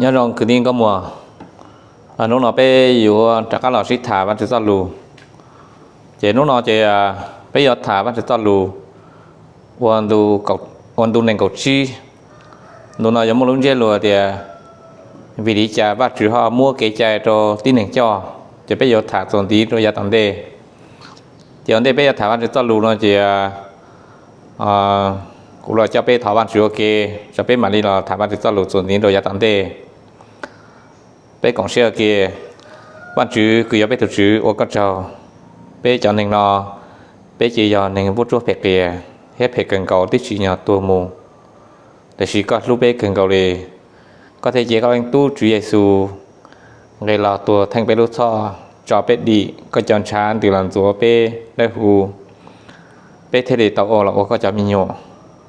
Nyob zoo kwv tij nkauj muam, hnub no peb yuav rov qab los sib tham Vajtswv txoj lus. Ces hnub no ces peb yuav tham Vajtswv txoj lus ua ntu nees nkaum tsib. Ntu no yuav muaj lub ntsiab lus tias vim li cas Vajtswv ho muab kev cai rau tib neeg coj. Ces peb yuav tham txuas ntxiv rau yav tom ntej. Ces ua ntej peb yuav tham Vajtswv txoj lus no ces kuv los coj peb thov Vajtswv ua ke, tso peb mam li los tham Vajtswv txoj lus txuas ntxiv rau yav tom ntej. Peb koom siab ua ke. Vajtswv kws yog peb tus Tswv, ua koj tsaug. Peb cov neeg no, peb ces yog neeg vuab tsuab phem qias thiab phem kawg nkaus twb tsim nyog tuag mus, tiam sis koj hlub peb kawg nkaus li. Koj thiaj cia koj Leej Tub Tswv Yexus nqis los tuag theej peb lub txhoj, tso peb dim, koj cov ntshav ntws los ntxuav peb dawb huv, peb thiaj li tau ua los ua koj cov me nyuam.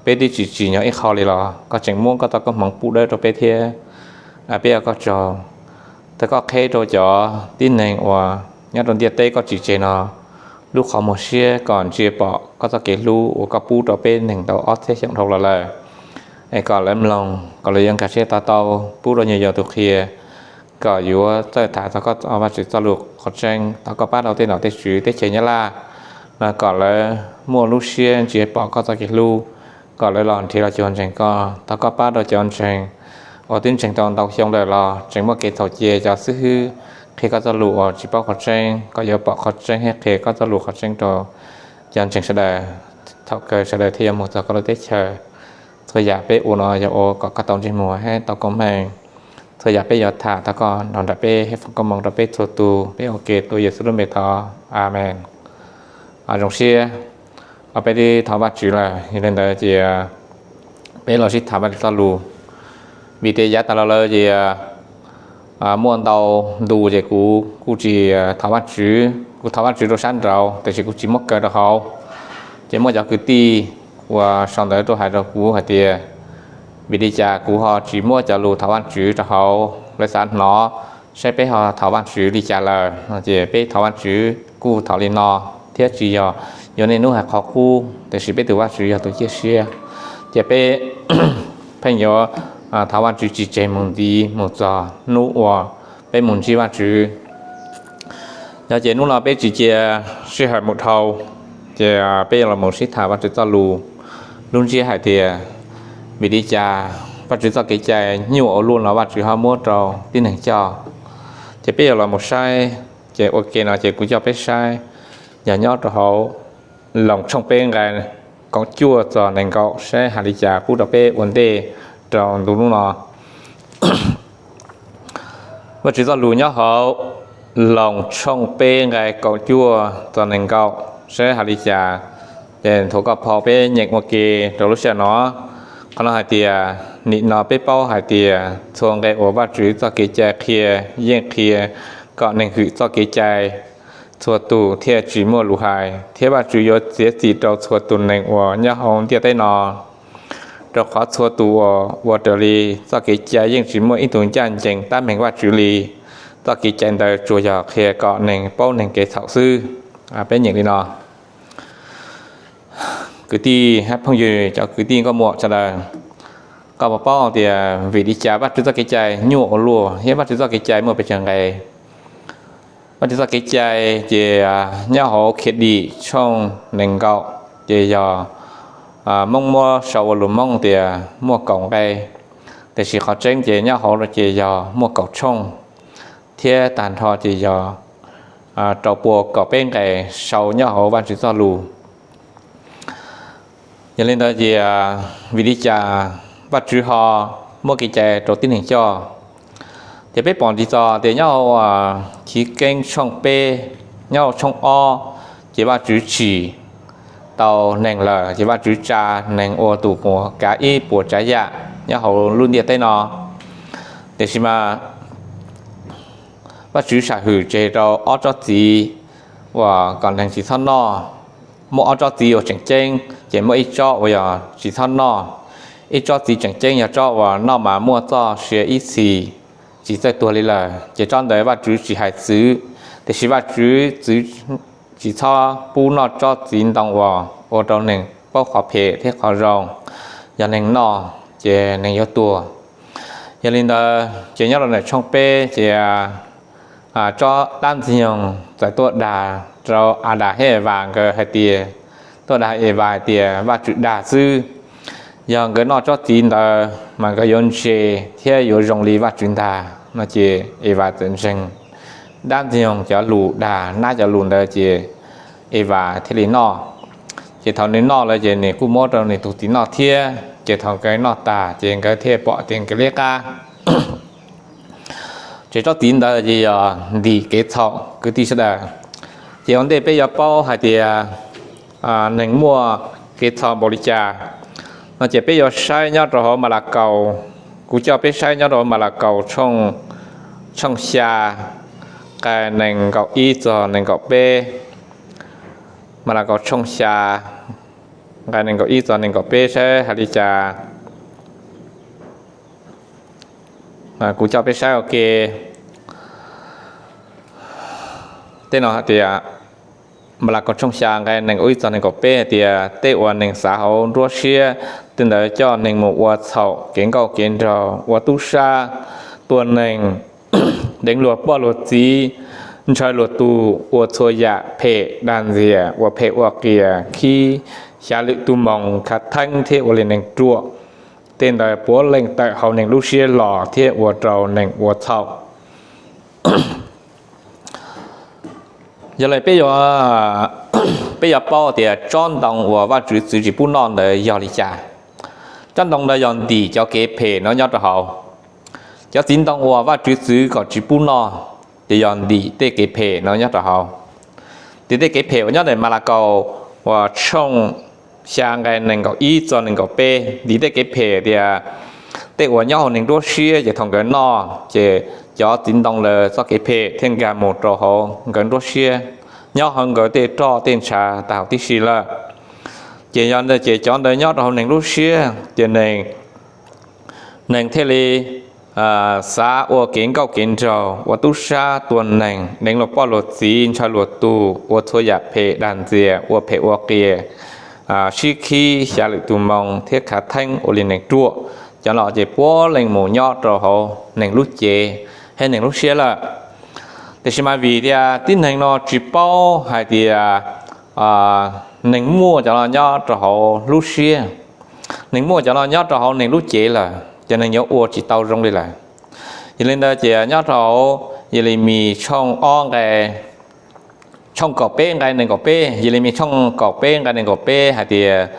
Peb twb tsis tsim nyog ib qho li los koj tseem muab koj txoj koob hmoov pub dawb rau peb thiab. Peb ua koj tsaug. Thov koj qheb rau cov tib neeg uas nyob rau ntiaj teb koj tsim tseg no lub qhov muag siab kom ntsia pom koj txoj kev hlub uas koj pub rau peb neeg tau ob txhiab xyoo dhau los lawm, es kom lawv mloog, kom lawv yuav nkag siab to taub, pub rau nyuam yaus tus qhia, kom yuav txawj tham txog koj Vajtswv txoj lus qhov tseeb. Thov koj pab rau tej nom tej tswv teb chaws Nyab Laj no kom lawv muaj lub siab ntsia pom koj txoj kev hlub, kom lawv los nrhiav los cuag ntseeg koj. Thov koj pab rau cov ntseeg uas twb ntseeg tau ntau xyoo lawm los tseem muaj kev txhaum cia cov xib hwb qhia koj txoj lus uas tsis paub qhov tseeb, kom yuav pom qhov tseeb thiab qhia koj txoj lus qhov tseeb rau cov ntseeg sawv daws, thaum kawg sawv daws thiaj yuav mus txog koj lub teb chaws. Txhua yam peb ua no yog ua kom koj tau ntsej muag thiab tau koob meej. Txhua yam peb yuav tham thov koj nrog nraim peb thiab foom koob hmoov rau peb txhua tus. Peb ua ke tuav Yexus lub npe thov, Amees. Zoo siab, peb twb thov Vajtswv lawm, yog li ntawd ces peb los sib tham Vajtswv txoj lus. Vim tias yav tas los lawm ces muaj ntau ntu ces kuv kuj tsis thov Vajtswv, kuv thov Vajtswv rau sab nraud tiam sis kuv tsis muab kaw rau hauv. Ces muaj cov kwv tij uas sau ntawv tuaj hais rau kuv hais tias vim li cas kuv ho tsis muab cov lus thov Vajtswv rau hauv, lawv xav hnov saib peb ho thov Vajtswv li cas lawm no. Ces peb thov Vajtswv kuj thov li no thiab tsis yog yuav niaj hnub hais qhov qub, tiam sis peb tus Vajtswv yog tus ciaj sia. Ces peb pheej yuav thov Vajtswv tsis tseg mus ntxiv mus txog hnub uas peb mus ntsib Vajtswv. Yog ces hnub no peb tsis cia sij hawm mus dhau, ces peb yuav los mus sib tham Vajtswv txoj lus. Lub ntsiab hais tias vim li cas Vajtswv txoj kev cai nyuaj ua luaj no Vajtswv ho muab rau tib neeg coj. Ces peb yuav los mus saib, ces ua ke no ces kuv coj peb saib, yog nyob rau hauv Loos tshooj peb nqai kaum cuaj txog nees nkaum, saib hais li cas pub rau peb ua ntej rau ntu hnub no. Vajtswv txoj lus nyob hauv Loos tshooj peb nqai kaum cuaj txog nees nkaum, saib hais li cas. Ces nthuav koj phau peb nyeem ua ke rau lub sij hawm no. Qhov no hais tias, nim no peb paub hais tias txhua nqe uas Vajtswv txoj kev cai qhia yeej qhia kom neeg hwm txoj kev cai txhua tus thiaj tsis muaj lus hais, thiab Vajtswv yuav txiav txim rau txhua tus neeg uas nyob hauv ntiaj teb no. Rau qhov txhua tus uas ua raws li txoj kev cai yeej tsis muaj ib tug ncaj ncees tab meeg Vajtswv li. Txoj kev cai ntawd tsuas yog qhia kom neeg paub neeg kev txhaum xwb. Peb nyeem li no. Kwv tij hab phooj ywg, cov kwv tij nkauj muam sawv daws, koj puas paub tias vim li cas Vajtswv txoj kev cai nyuaj ua luaj thiab Vajtswv txoj kev cai muaj pes tsawg nqe? Vajtswv txoj kev cai ces nyob hauv Khiav Dim tshooj nees nkaum, ces yog Hmoob muab sau ua lus Hmoob tias muaj kaum nqe, tiam sis qhov tseeb ces nyob hauv no ces yog muaj kaum tshooj, thiab tag nrho ces yog rau pua kaum peb nqe sau nyob hauv Vajtswv txoj lus. Yog li ntawd ces vim li cas Vajtswv ho muab kev cai rau tib neeg coj? Ces peb pom ntxiv txog tias nyob hauv Chiv Keeb tshooj peb, nyob hauv tshooj ob, ces Vajtswv tsim tau neeg lawm, ces Vajtswv tsa neeg ua tus uas kav ib puas tsav yam nyob hauv lub ntiaj teb no. Tiam sis mas Vajtswv sam hwm tseg rau ob tsob txiv uas kom neeg tsis txhob noj. Muaj ob tsob txiv uas tseem ceeb, ces muaj ib tsob uas yog tsis txhob noj. Ib tsob txiv tseem ceeb yog tsob uas noj mas muaj txoj sia ib txhis, tsis txawj tuag li lawm, ces tsob ntawd Vajtswv tsis hais txwv, tiam sis Vajtswv txwv tsis txhob pub noj tsob txiv ntoo uas ua rau neeg paub qhov phem thiab qhov zoo. Yog neeg noj ces neeg yuav tuag. Yog li ntawd ces nyob rau ntawm tshooj peb ces tsob dab ntxwg nyoog txawm tuaj dag rau Adas thiab Evas nkawd hais tias, tuaj dag Evas hais tias Vajtswv dag xwb, yog nkawd noj tsob txiv ntawd mas nkawd yuav ntse thiab yuav zoo li Vajtswv ntag no ces Evas txawm ntseeg dab ntxwg nyoog cov lus dag, nab cov lus ntawd ces Evas thiaj li noj. Ces thaum nws noj lawm ces nws kuj muab rau nws tus txiv noj thiab, ces thaum nkawd noj tas ces nkawd thiaj pom tias nkawd liab qab. Ces tsob txiv ntawd ces yog ntim kev txhaum kwv tij sawv daws. Ces ua ntej peb yuav paub hais tias neeg muaj kev txhaum npaum li cas no ces peb yuav saib nyob rau hauv Malakaus. Kuv coj peb saib nyob rau hauv Malakaus tshooj xya, nqai nees nkaum ib txog nees nkaum peb. Malakaus tshooj xya, nqai nees nkaum ib txog nees nkaum peb saib hais li cas. Kuv coj peb saib ua ke. Tej no hais tias, Malakaus tshooj xya nqai nees nkaum ib txog nees nkaum peb hais tias, tej uas neeg xav hauv nruab siab, tej ntawd coj neeg mus ua txhaum kev nkauj kev nraug, ua tub sab, tua neeg, deev luag poj luag txiv, ntshaw luag tug, ua txhua yam phem dag ntxias, ua phem ua qias, khib xya lwm tus moo, khav theeb thiab ua li neeg ruam. Tej ntawd puav leej tawm hauv neeg lub siab los thiab ua rau neeg ua txhaum. Yog li peb yuav paub tias tsob ntoo uas Vajtswv txwv tsis pub noj ntawd yog li cas. Tsob ntoo ntawd yog ntim cov kev phem no nyob rau hauv. Cov txiv ntoo uas Vajtswv txwv kom tsis pub noj ces yog ntim tej kev phem no nyob rau hauv. Ces tej kev phem uas nyob ntawm Malakaus uas tshooj xya nqai nees nkaum ib txog nees nkaum peb ntim tej kev phem tias tej uas nyob hauv neeg nruab siab ces thaum nkawd noj ces cov txiv ntoo lawv txoj kev phem thiaj nkag mus rau hauv nkawd nruab siab, nyob hauv nkawd tej roj tej ntshav tag huv tib si lawm. Ces yog ntawd ces cov ntawd nyob rau hauv neeg lub siab ces neeg thiaj li xav ua kev nkauj kev nraug, ua tub sab, tua neeg, deev luag poj luag txiv, ntshaw luag tug, ua txhua yam phem dag ntxias, ua phem ua qias, sib khib xya lwm tus moo thiab khav theeb ua li neeg ruam. Cov no ces puav leej mus nyob rau hauv neeg lub cev thiab neeg lub siab lawm. Tiam sis mas vim tias tib neeg no tsis paub hais tias neeg muaj cov no nyob rau hauv lub siab, neeg muaj cov no nyob rau hauv neeg lub cev lawm ces neeg yuav ua tsis tau zoo li lawm. Yog li ntawd ces nyob rau hauv Yelemis tshooj ob nqai tshooj kaum peb nqai nees nkaum peb, Yelemis tshooj kaum peb nqai nees nkaum peb hais tias,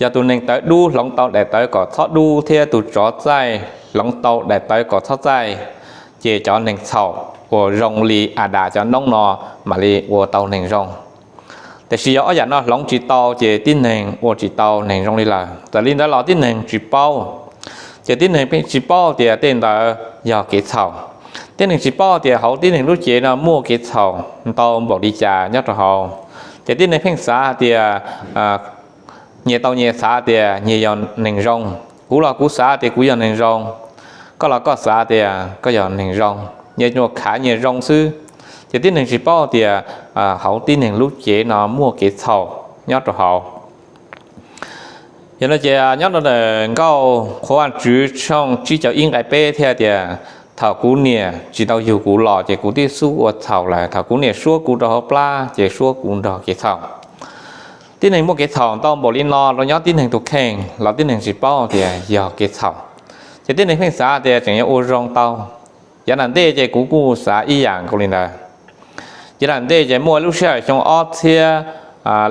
yog tus neeg tawv dub hloov tau daim tawv kom txhob dub thiab tus tsov txaij hloov tau daim tawv kom txhob txaij, ces cov neeg txhaum uas zoo li Adas cov noob no mam li ua tau neeg zoo. Tiam sis yog ob yam no hloov tsis tau ces tib neeg ua tsis tau neeg zoo li lawm. Txawm li ntawd los tib neeg tsis paub, ces tib neeg pheej tsis paub tias tej ntawd yog kev txhaum. Tib neeg tsis paub tias hauv tib neeg lub cev no muaj kev txhaum ntau npaum li cas nyob rau hauv. Ces tib neeg pheej xav tias, nyias tau nyias xav tias nyias yog neeg zoo. Kuv los kuv xav tias kuv yog neeg zoo, koj los koj xav tias koj yog neeg zoo, nyias nyuam khav nyias zoo xwb. Ces tib neeg tsis paub tias hauv tib neeg lub cev no muaj kev txhaum nyob rau hauv. Yog no ces nyob rau ntawm Nkauj Qhuas Vaj Tswv tshooj tsib caug ib nqai peb thiaj tias, thaum kuv niam tsis tau yug kuv los ces kuv twb xub ua txhaum lawm, thaum kuv niam suab kuv rau hauv plab ces suab kuv nrog kev txhaum. Tib neeg muaj kev txhaum ntau npaum li no rau nyob tib neeg tus kheej los tib neeg tsis paub tias yog kev txhaum. Ces tib neeg pheej xav tias tseem yuav ua zoo tau. Yav nram ntej ces kuv kuj xav ib yam nkaus li ntawd. Yav nram ntej ces muaj lub sij hawm xyoo ob txhiab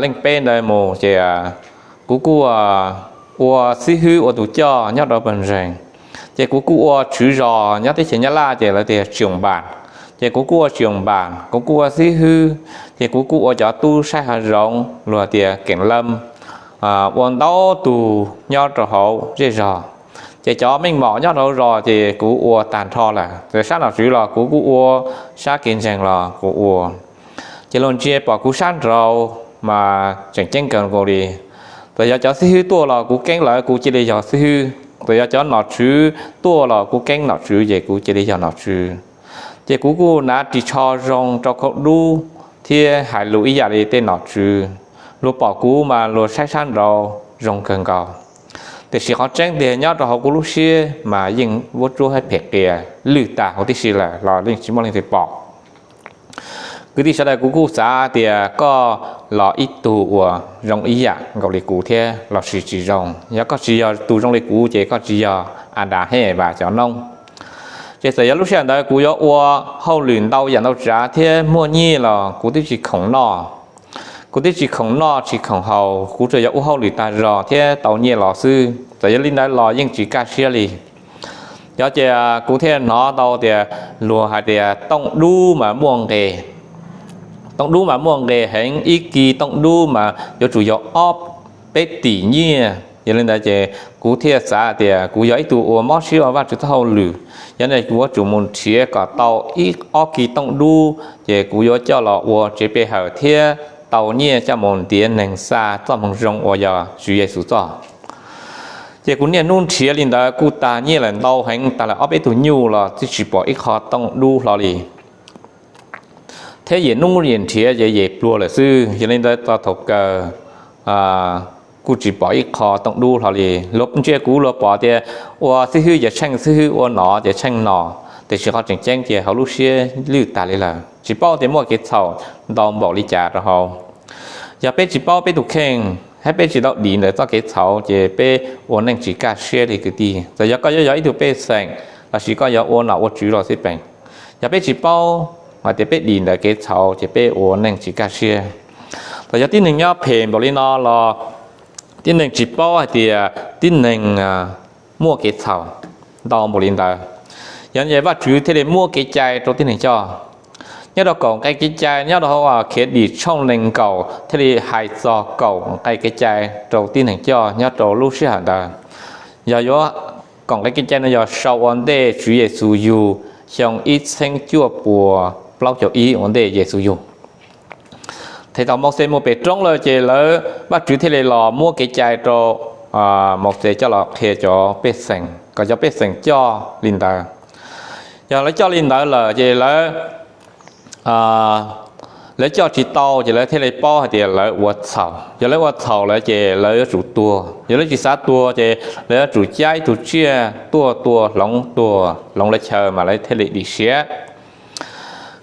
leej peb ntawd mus ces kuv kuj ua xib hwb ua tus coj nyob rau pawg ntseeg. Ces kuv kuj ua tswv zos nyob teb chaws Nyab Laj ces lawv tias tsioos npas. Ces kuv kuj ua tsioos npas, kuv kuj ua xib hwb, ces kuv kuj ua cov tub saib hav zoov luag tias keem lam, ua ntau tus nyob rau hauv zej zog. Ces cov meej mom nyob rau hauv zos ces kuv ua tag nrho lawm. Txawm sab nom tswv los kuv kuj ua, sab kev ntseeg los kuv ua. Ces luag ntsia pom kuv sab nraud mas tseem ceeb kawg nkaus li. Txawm yog cov xib hwb tuaj los kuv keeb lawv kuv cia li yog xib hwb, txawm yog cov nom tswv tuaj los kuv keeb nom tswv ces kuv cia li yog nom tswv. Ces kuv kuj hnav ris tsho zoo rau khaub dub thiab hais lus ib yam li tej nom tswv. Luag pom kuv mas luag saib sab nraud zoo kawg nkaus. Tiam sis qhov tseeb tiag nyob rau hauv kuv lub siab mas yeej vuab tsuab phem qias lwj tag huv tib si lawm los yeej tsis muaj leej twg pom. Kwv tij sawv daws, kuv kuj xav tias koj los ib tug uas zoo ib yam nkaus li kuv thiab lossis tsis zoo. Yog koj tsis yog tus zoo li kuv ces koj tsis yog Adas thiab Evas cov noob. Ces txawm yog lub sij hawm ntawd kuv yuav ua hauj lwm ntau yam ntau tsav thiab muaj nyiaj los kuv twb tsis khoom noj. Kuv twb tsis khoom noj tsis khoom haus, kuv tsuas yog ua hauj lwm tag zog thiab tau nyiaj los xwb. Txawm yog li ntawd los yeej tsis kaj siab li. Yog ces kuv thiaj hnov tau tias luag hais tias tooj dub mas muaj nqis, tooj dub mas muaj nqis heev, ib kis tooj dub mas yuav tsum yog ob peb tim nyiaj. Yog li ntawd ces kuv thiaj xav tias kuv yog ib tug uas mob siab ua Vajtswv txoj hauj lwm, yog li kuv yuav tsum mus nrhiav kom tau ib ob kis tooj dub ces kuv yuav coj los ua tsev pe hawm thiab tau nyiaj coj mus ntiav neeg xa txoj moo zoo uas yog Tswv Yexus txoj. Ces kuv niaj hnub nrhiav li ntawd kuj tag nyiaj lawm ntau heev, tag lawm ob peb tug nyuj los twb tsis pom ib qho tooj dub hlo li. Thiab yim hnub yim nrhiav ces yim pluag lawm xwb. Yog li ntawd txog thaum kawg kuj tsis pom ib qho tooj dub hlo li. Luag ntsia kuv luag pom tias ua xib hwb ces tsheej xib hwb, ua nom ces tsheej nom, tiam sis qhov tseem ceeb ces hauv lub siab lwj tag li lawm, tsis paub tias muaj kev txhaum ntau npaum li cas rau hauv. Yog peb tsis paub peb tus kheej thiab peb tsis tau dim ntawm txoj kev txhaum ces peb ua neej tsis kaj siab li kwv tij. Txawm yog koj yuav yog ib tug pej xeem lossis koj yuav ua nom ua tswv los xij peem, yog peb tsis paub hais tias peb dim ntawm kev txhaum ces peb ua neej tsis kaj siab. Txawm yog tib neeg nyob phem npaum li no los tib neeg tsis paub hais tias tib neeg muaj kev txhaum ntau npaum li ntawd. Yog li Vajtswv thiaj li muab kev cai rau tib neeg coj. Nyob rau kaum nqe kev cai nyob rau hauv Khiav Dim tshooj nees nkaum thiaj li hais txog kaum nqe kev cai rau tib neeg coj nyob rau lub sij hawm ntawd. Yog yuav, kaum nqe kev cai no yog sau ua ntej Tswv Yexus yug xyoo ib txheeb cuaj puas plaub caug ib ua ntej Yexus yug. Thaum Mauxes mus pem roob lawm ces lawv, Vajtswv thiaj li los muab kev cai rau Mauxes coj los qhia cov pej xeem kom cov pej xeem coj li ntawd. Yog lawv coj li ntawd lawm ces lawv, lawv coj tsis tau ces lawv thiaj li paub hais tias lawv ua txhaum. Yog lawv ua txhaum lawm ces lawv yuav tsum tuag, yog lawv tsis xav tuag ces lawv yuav tsum cab ib tug tsiaj tuaj tua hloov tuag hloov lawv chaw mas lawv thiaj li dim siab.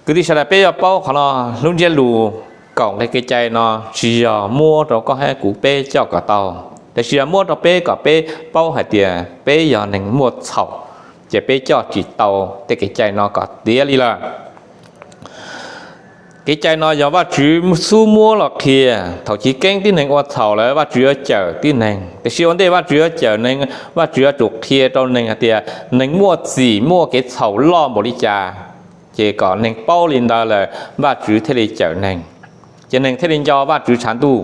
Kwv tij sawv daws, peb yuav paub qhov no, lub ntsiab lus kaum nqe kev cai no tsis yog muab rau koj thiab kuv peb coj kom tau, tiam sis yog muab rau peb kom peb paub hais tias peb yog neeg muaj txhaum, ces peb coj tsis tau tej kev cai no kom tiav li lawm. Kev cai no yog Vajtswv xub muab los qhia. Thaum chiv keeb tib neeg ua txhaum lawm Vajtswv yuav cawm tib neeg, tiam sis ua ntej Vajtswv yuav cawm neeg, Vajtswv yuav tsum qhia rau neeg hais tias neeg muaj txim muaj kev txhaum loj npaum li cas, ces kom neeg paub li ntawd lawm Vajtswv thiaj li cawm neeg, ces neeg thiaj li nco Vajtswv tshav ntuj.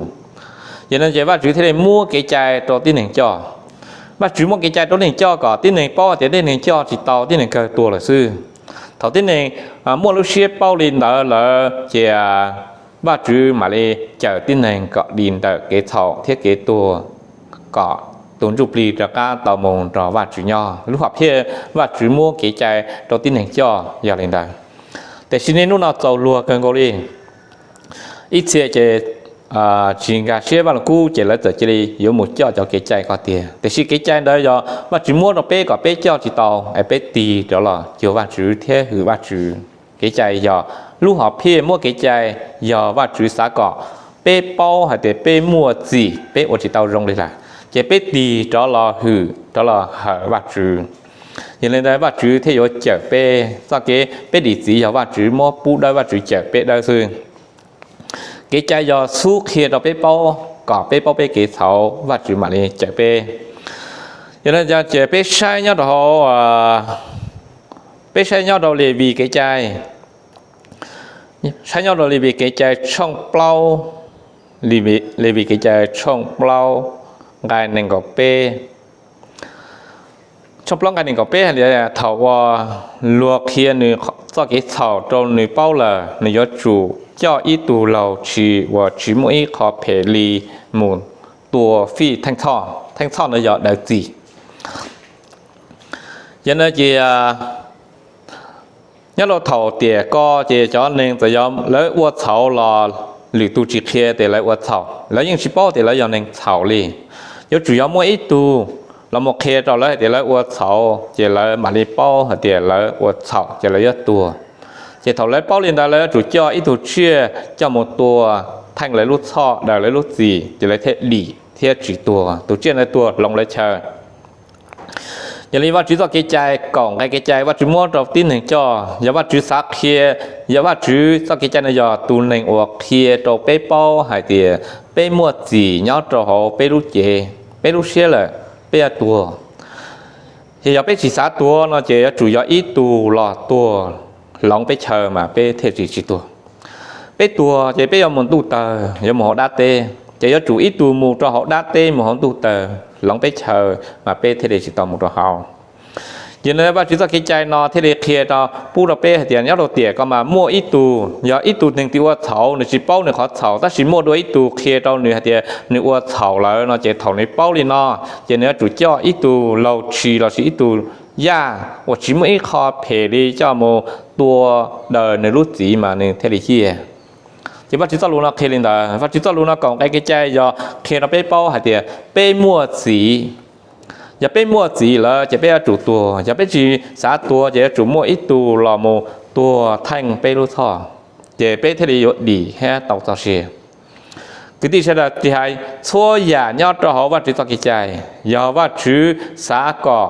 Yog li no ces Vajtswv thiaj li muab kev cai rau tib neeg coj. Vajtswv muab kev cai rau tib neeg coj kom tib neeg paub tias tib neeg coj tsis tau, tib neeg kawg tuag lawm xwb. Thaum tib neeg muaj lub siab paub li ntawd lawm ces Vajtswv mam li cawm tib neeg kom dim ntawm kev txhaum thiab kev tuag, kom tus ntsuj plig rov qab tau mus nrog Vajtswv nyob. Lub hom phiaj Vajtswv muab kev cai rau tib neeg coj yog li ntawd. Tiam sis niaj hnub no txaus luag kawg nkaus li. Ib txhia ces tsis nkag siab Vaj Lug Kub ces lawv txawm cia li yuav mus coj cov kev cai ko tiag. Tiam sis kev cai ntawd yog Vajtswv muab rau peb kom peb coj tsis tau es peb tig rov los cuag Vajtswv thiab hwm Vajtswv. Kev cai yog lub hom phiaj muab kev cai, yog Vajtswv xav kom peb paub hais tias peb muaj txim, peb ua tsis tau zoo li lawm, ces peb tig rov los hwm rov los hawm Vajtswv. Yog li ntawd Vajtswv thiaj yuav cawm peb. Txoj kev peb dim txim yog Vajtswv muab pub dawb, Vajtswv cawm peb dawb xwb. Kev cai yog xub qhia rau peb paub, kom peb paub peb kev txhaum, Vajtswv mam li cawm peb. Yog li ntawd ces peb saib nyob rau hauv, peb saib nyob rau Levis kev cai, saib nyob rau Levis kev cai tshooj plaub, Levis kev cai tshooj plaub nqai nees nkaum peb. Tshooj plaub nqai nees nkaum peb hais tias thaum uas luag qhia nws txoj kev txhaum rau nws paub lawm, nws yuav tsum coj ib tug laug tshis uas tsis muaj ib qho phem li mus tua fij theej txhoj. Theej txhoj ntawd yog daws txim. Yog li ntawd ces nyob rau thaum tiam ko ces cov neeg txawm yog lawv ua txhaum los lwm tus tsis qhia tias lawv ua txhaum, lawv yeej tsis paub tias lawv yog neeg txhaum li. Yuav tsum yog muaj ib tug los mus qhia rau lawv hais tias lawv ua txhaum, ces lawv mam li paub hais tias lawv ua txhaum ces lawv yuav tuag. Ces thaum lawv paub li ntawd lawv yuav tsum coj ib tug tsiaj coj mus tua theej lawv lub txhoj daws lawv lub txim, ces lawv thiaj dim thiab tsis tuag, tus tsiaj ntawd tuag hloov lawv chaw. Yog li Vajtswv txoj kev cai, kaum nqe kev cai Vajtswv muab rau tib neeg coj, yog Vajtswv xav qhia, yog Vajtswv txoj kev cai no yog tus neeg uas qhia rau peb paub hais tias peb muaj txim nyob rau hauv peb lub cev, peb lub siab lawm, peb yuav tuag. Ces yog peb tsis xav tuag no ces yuav tsum yog ib tug los tuag hloov peb chaw mas peb thiaj tsis tsis tuag. Peb tuag ces peb yuav mus ntuj tawg, yuav mus hauv dab teb, ces yuav tsum ib tug mus rau hauv dab teb mus hauv ntuj tawg hloov peb chaw mas peb thiaj li tsis tau mus rau hauv. Ces no Vajtswv txoj kev cai no thiaj li qhia rau, pub rau peb hais tias nyob rau tiam ko mas muaj ib tug, yog ib tug neeg twg ua txhaum, nws tsis paub nws qhov txhaum, tab sis muaj dua ib tug qhia rau nws hais tias nws ua txhaum lawm no ces thaum nws paub li no, ces nws yuav tsum coj ib tug laug tshis lossis ib tug yaj uas tsis muaj ib qho phem li coj mus tua daws nws lub txim mas nws thiaj li ciaj. Ces Vajtswv txoj lus no qhia li ntawd. Vajtswv txoj lus no kaum nqe kev cai yog qhia rau peb paub hais tias peb muaj txim. Yog peb muaj txim lawm ces peb yuav tsum tuag, yog peb tsis xav tuag ces yuav tsum muaj ib tug los mus tuag theej peb lub txhoj, ces peb thiaj li yuav dim thiab tau txoj sia. Kwv tij sawv daws, tsis hais txhua yam nyob rau hauv Vajtswv txoj kev cai, yog Vajtswv xav kom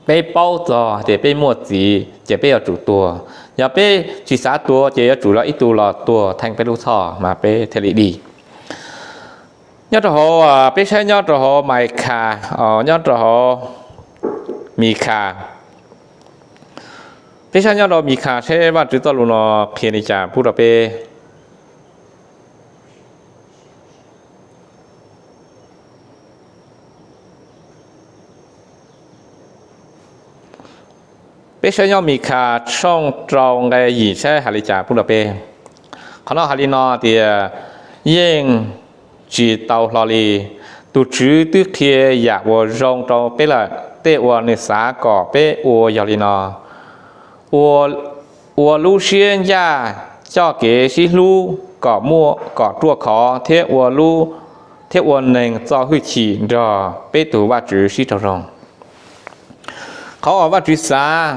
peb paub txog tias peb muaj txim ces peb yuav tsum tuag, yog peb tsis xav tuag ces yuav tsum los ib tug los tuag theej peb lub txhoj mas peb thiaj li dim. Nyob rau hauv, peb saib nyob rau hauv Mai Khas, nyob rau hauv Mis Khas, peb saib nyob rau Mis Khas seb Vajtswv txoj lus no qhia li cas pub rau peb. Peb saib nyob Mis Khas tshooj rau nqe yim saib hais li cas pub rau peb. Qhov no hais li no tias, yeej tsis tau hlo li. Tus Tswv twb qhia yam uas zoo rau peb lawm, tej uas nws xav kom peb ua yog li no: ua lub siab ncaj, coj kev sib hlub kom ruaj khov, thiab ua neeg txo hwj chim nrog peb tus Vajtswv sib raug zoo. Qhov uas Vajtswv xav,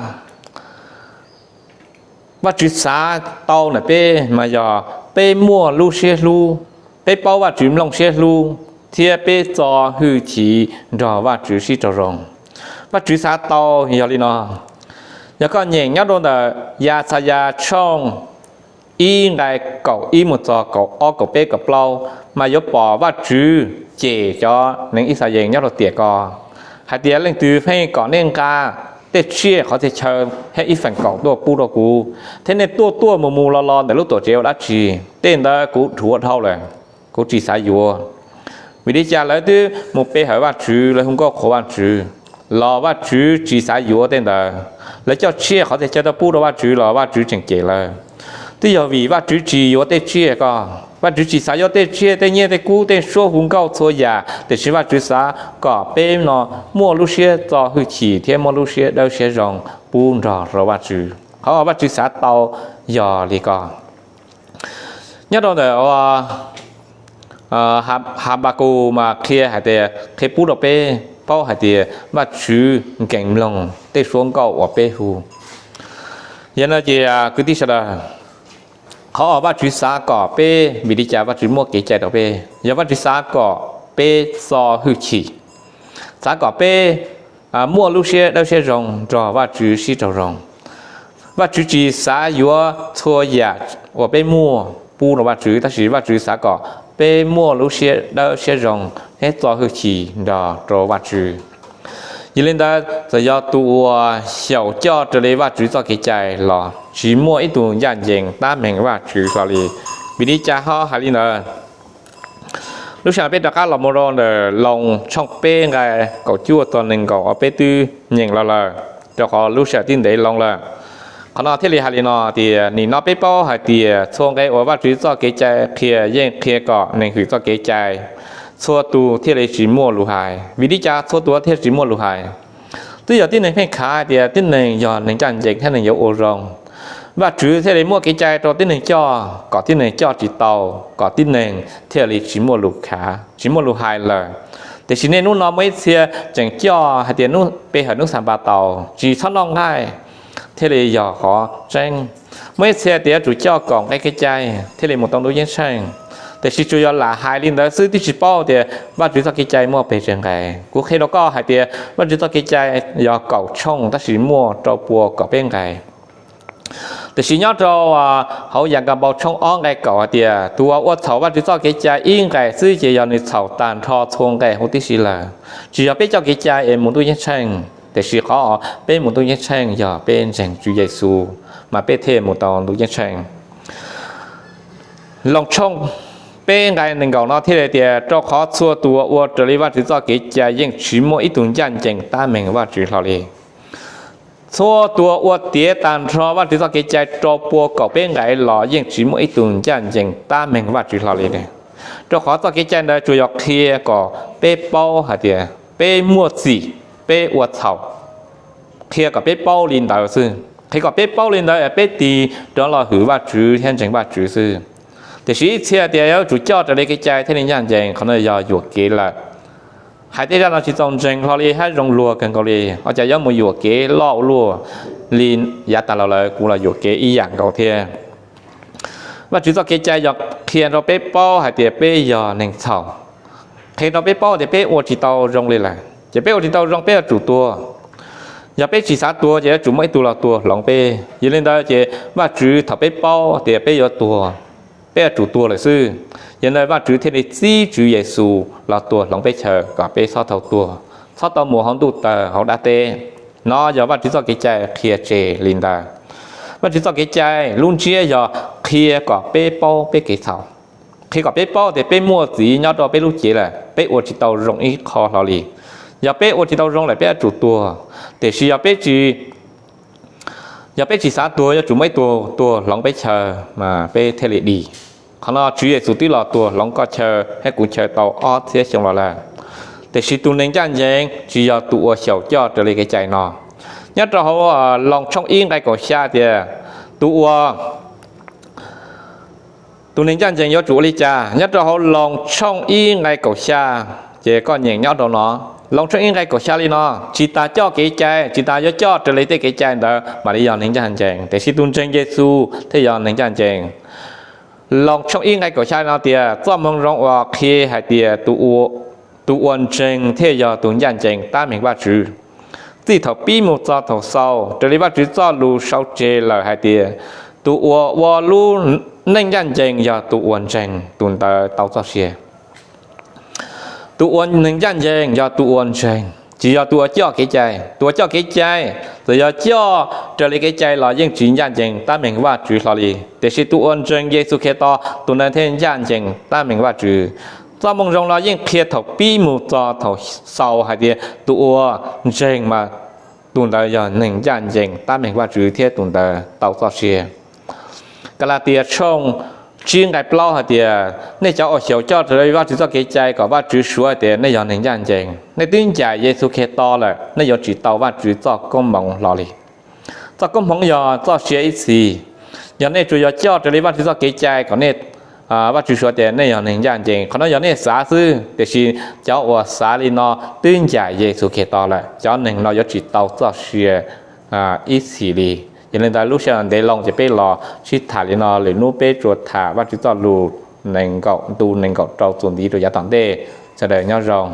Vajtswv xav tau ntawm peb mas yog peb muaj lub siab hlub, peb paub Vajtswv mloog siab hlub, thiab peb txo hwj chim nrog Vajtswv sib raug zoo. Vajtswv xav tau yog li no. Yog koj nyeem nyob rau ntawm Yaxayas tshooj ib nqai kaum ib mus txog kaum ob kaum peb kaum plaub mas yuav pom Vajtswv cem cov neeg Yixalayees nyob rau tiam ko hais tias, leej twg pheej kom nej nqa tej tsiaj qhov txhia chaw thiab ib feem kaum tuaj pub rau kuv, thiab nej tuaj tuaj mus mus los los ntawm lub tuam tsev ua dab tsi? Tej ntawd kuv dhuav dhau lawm, kuv tsis xav yuav. Vim li cas lawv twb mus pe hawm Vajtswv, lawv hu nkauj qhuas Vajtswv, los Vajtswv tsis xav yuav tej ntawd. Lawv coj tsiaj qhov txhia chaw tuaj pub rau Vajtswv los Vajtswv tseem cem lawv. Twb yog vim Vajtswv tsis yuav tej tsiaj ko, Vajtswv tsis xav yuav tej tsiaj, tej nyiaj tej kub, tej suab hu nkauj txhua yam, tiam sis Vajtswv xav kom peb no muaj lub siab txo hwj chim thiab muaj lub siab dawb siab zoo pub nrog rau Vajtswv. Qhov uas Vajtswv xav tau yog li ko. Nyob rau ntawm Habakus mas qhia hais tias, qhia pub rau peb paub hais tias Vajtswv nkees mloog tej suab nkauj uas peb hu. Yog no ces kwv tij sawv daws, qhov uas Vajtswv xav kom peb, vim li cas Vajtswv muab kev cai rau peb, yog Vajtswv xav kom peb txo hwj chim, xav kom peb muaj lub siab dawb siab zoo nrog Vajtswv sib raug zoo. Vajtswv tsis xav yuav txhua yam uas peb muaj pub rau Vajtswv, tab sis Vajtswv xav kom peb muaj lub siab dawb siab zoo thiab txo hwj chim nrog rau Vajtswv. Yog li ntawd, txawm yog tus uas xyaum coj raws li Vajtswv txoj kev cai los tsis muaj ib tug ncaj ncees tab meeg Vajtswv hlo li. Vim li cas ho hais li ntawd? Lub sij hawm peb rov qab los mus rau ntawm Loos tshooj peb nqai kaum cuaj txog nees nkaum uas peb twb nyeem los lawm, rau qhov lub sij hawm twb ntev loo lawm. Qhov no thiaj li hais li no tias, nim no peb paub hais tias txhua nqe uas Vajtswv txoj kev cai qhia yeej qhia kom neeg hwm txoj kev cai, txhua tus thiaj li tsis muaj lus hais. Vim li cas txhua tus thiaj tsis muaj lus hais? Twb yog tib neeg pheej khav hais tias tib neeg yog neeg ncaj ncees thiab neeg yuav ua zoo, Vajtswv thiaj li muab kev cai rau tib neeg coj, kom tib neeg coj tsis tau, kom tib neeg thiaj li tsis muaj lus khav, tsis muaj lus hais lawm. Tiam sis nej hnub no muaj ib txhia tseem coj hais tias pe hawm hnub Xanpataus tsis txhob noj nqaij thiaj li yog qhov tseeb. Muaj ib txhia tias yuav tsum coj kaum nqe kev cai thiaj li mus tau ntuj ceeb tsheej. Tiam sis tsuas yog lam hais li ntawd xwb twb tsis paub tias Vajtswv txoj kev cai muaj pes tsawg nqe. Kuv qhia rau koj hais tias Vajtswv txoj kev cai yog kaum tshooj tab sis muaj rau pua kaum peb nqe. Tiam sis nyob rau hauv Yakaunpaus tshooj ob nqe kaum hais tias tus uas ua txhaum Vajtswv txoj kev cai ib nqe xwb ces yog nws txhaum tag nrho txhua nqe huv tib si lawm. Tsis yog peb coj kev cai es mus ntuj ceeb tsheej, tiam sis qhov peb mus ntuj ceeb tsheej yog peb ntseeg Tswv Yexus mas peb thiaj mus tau ntuj ceeb tsheej. Loos tshooj peb nqe nees nkaum no thiaj li tias rau qhov txhua tus uas ua raws li Vajtswv txoj kev cai yeej tsis muaj ib tug ncaj ncees tab meeg Vajtswv hlo li. Txhua tus uas ua tiav tag nrho Vajtswv txoj kev cai rau pua kaum peb nqe los yeej tsis muaj ib tug ncaj ncees tab meeg Vajtswv hlo li. Rau qhov txoj kev cai ntawd tsuas yog qhia kom peb paub hais tias peb muaj txim, peb ua txhaum, qhia kom peb paub li ntawd xwb, qhia kom peb paub li ntawd peb tig rov los hwm Vajtswv thiab ntseeg Vajtswv xwb. Tiam sis ib txhia tias yuav tsum coj raws li kev cai thiaj li ncaj ncees, qhov no yog yuam kev lawm. Hais tej zaj no tsis txaus ntseeg hlo li hab zoo luag kawg nkaus li, ua cas yuav mus yuam kev loj ua luaj li, yav tas los lawm kuv los yuam kev ib yam nkaus thiab. Vajtswv txoj kev cai yog qhia rau peb paub hais tias peb yog neeg txhaum, qhia rau peb paub tias peb ua tsis tau zoo li lawm ces peb ua tsis tau zoo peb yuav tsum tuag. Yog peb tsis xav tuag ces yuav tsum muaj ib tug los tuag hloov peb. Yog li ntawd ces Vajtswv thaum peb paub tias peb yuav tuag, peb yuav tsum tuag lawm xwb, yog li ntawd Vajtswv thiaj li txib Tswv Yexus los tuag hloov peb chaw kom peb txhob tau tuag, txhob tau mus hauv ntuj tawg hauv dab teb. No yog Vajtswv txoj kev cai qhia tseg li ntawd. Vajtswv txoj kev cai lub ntsiab yog qhia kom peb paub peb kev txhaum, qhia kom peb paub tias peb muaj txim nyob rau peb lub cev lawm, peb ua tsis tau zoo ib qho hlo li. Yog peb ua tsis tau zoo lawm peb yuav tsum tuag, tiam sis yog peb tsis xav tuag yuav tsum muaj ib tug tuag hloov peb chaw mas peb thiaj li dim. Qhov no Tswv Yexus twb los tuag hloov koj chaw thiab kuv chaw tau ob txhiab xyoo los lawm. Tiam sis tus neeg ncaj ncees tsis yog tus uas xyaum coj raws li kev cai no. Nyob rau hauv Loos tshooj ib nqe kaum xya tias tus ua tus neeg ncaj ncees yuav tsum ua li cas? Nyob rau hauv Loos tshooj ib nqe kaum xya, ces koj nyeem nyob rau no, Loos tshooj ib nqe kaum xya li no, tsis tas coj kev cai, tsis tas yuav coj raws li tej kev cai ntawd mam li yog neeg ncaj ncees, tiam sis tus ntseeg Yexus thiaj yog neeg ncaj ncees. Loos tshooj ib nqe kaum xya li no tias, txoj moo zoo uas qhia hais tias tus ua ntseeg thiaj yog tus ncaj ncees tab meeg Vajtswv, txij thaum pib mus txog thaum xaus, raws li Vajtswv txoj lus sau tseg lawm hais tias, tus uas ua lub neej ncaj ncees yog tus uas ntseeg, tus ntawd tau txoj sia. Tus ua neeg ncaj ncees yog tus uas ntseeg, tsis yog tus uas coj kev cai. Tus uas coj kev cai, txawm yog coj raws li kev cai los yeej tsis ncaj ncees tab meeg Vajtswv hlo li, tiam sis tus uas ntseeg Yexus Khetos tus ntawd thiaj ncaj ncees tab meeg Vajtswv. Txoj moo zoo no yeej qhia thaum pib mus txog thaum xaus hais tias tus uas ntseeg mas tus ntawd yog neeg ncaj ncees tab meeg Vajtswv thiab tus ntawd tau txoj sia. Kalatias tshooj tsib nqe plaub hais tias, nej cov uas xyaum coj raws li Vajtswv txoj kev cai kom Vajtswv suav hais tias nej yog neeg ncaj ncees, nej twb ncaim Yexus Khetos lawm, nej yuav tsis tau Vajtswv txoj koob hmoov hlo li. Txoj koob hmoov yog txoj sia ib txhis. Yog nej tsuas yog coj raws li Vajtswv txoj kev cai kom nej, Vajtswv suav tias nej yog neeg ncaj ncees, qhov no yog nej xav xwb, tiam sis cov uas xav li no twb ncaim Yexus Khetos lawm, cov neeg no yuav tsis tau txoj sia ib txhis li. Yog li ntawd lub sij hawm ntev loo ces peb los sib tham li no, lwm hnub peb tsuas tham Vajtswv txoj lus nees nkaum ntu nees nkaum rau txuas ntxiv rau yav tom ntej. Sawv daws nyob zoo.